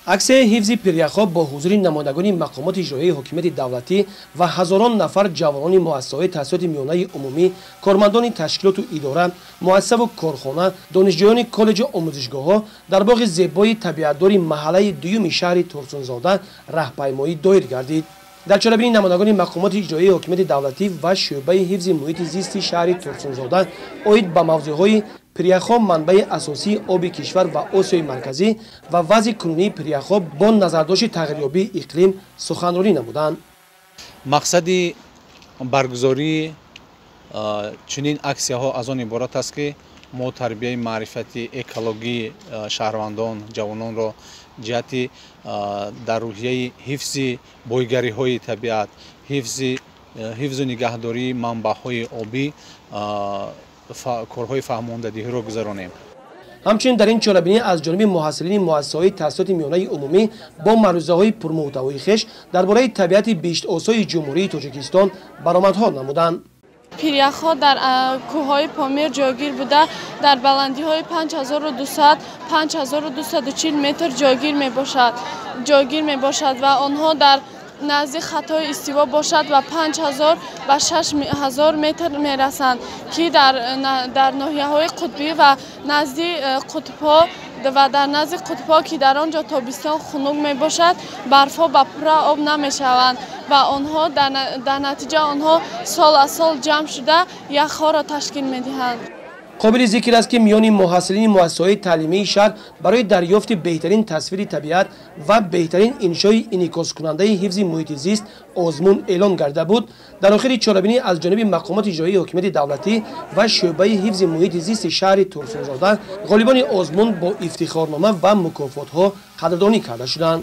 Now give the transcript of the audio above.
Аксияи ҳифзи пиряхҳо бо ҳузури намояндагони мақомоти иҷроияи ҳокимияти давлатӣ ва ҳазорон нафар ҷавонони муассисаҳои таҳсилоти миёнаи умумӣ, кормандони ташкилоту идора, муассисаву корхона, донишҷӯёни коллеҷу омӯзишгоҳҳо дар боғи зебои табиатдори маҳаллаи дуюми шаҳри Турсунзода раҳпаймоӣ доир гардид. Дар чорабинӣ намояндагони мақомоти иҷроияи ҳокимияти давлатӣ ва шӯъбаи ҳифзи муҳити зисти шаҳри Турсунзода оид ба мавзӯъҳои пиряхҳо манбаи асосии оби кишвар ва Осиёи Марказӣ ва вазъи кунунии пиряхҳо бо назардошти тағйирёбии иқлим суханронӣ намуданд. Мақсади баргузории чунин аксияҳо аз он иборат аст, ки мо тарбияи маърифати экологии шаҳрвандон, ҷавононро ҷиҳати дар рӯҳияи ҳифзи бойгариҳои табиат, ҳифзу нигаҳдории манбаъҳои обӣ корҳои фаҳмондадиҳиро гузаронем. Ҳамчунин дар ин чорабинӣ аз ҷониби муҳассилини муассисаҳои таҳсилоти миёнаи умумӣ бо маърузаҳои пурмуҳтавои хеш дар бораи табиати биҳиштосои Ҷумҳурии Тоҷикистон баромадҳо намуданд. Пиряхҳо дар кӯҳҳои Помир ҷойгир буда, дар баландиҳои 5200, 5240 метр ҷойгир мебошад ва онҳо дар назди хатҳои истиво бошад ва 5000 ба 6000 метр мерасанд, ки дар ноҳияҳои қутбӣ ва назди қутбҳо ва дар назди қутбҳо, ки дар он ҷо тобистон хунук мебошад, барфҳо ба пурра об намешаванд ва онҳо дар натиҷа онҳо сол аз сол ҷамъ шуда, яхҳоро ташкил медиҳанд. Қобили зикр аст, ки миёни муҳассилини муассисаҳои таълимии шаҳр барои дарёфти беҳтарин тасвири табиат ва беҳтарин иншои инъикоскунандаи ҳифзи муҳити зист озмун эълон гарда буд. Дар охири чорабинӣ аз ҷониби мақомоти иҷроии ҳокимияти давлатӣ ва шӯъбаи ҳифзи муҳити зисти шаҳри Турсунзода ғолибони озмун бо ифтихорнома ва мукофотҳо қадрдонӣ карда шуданд.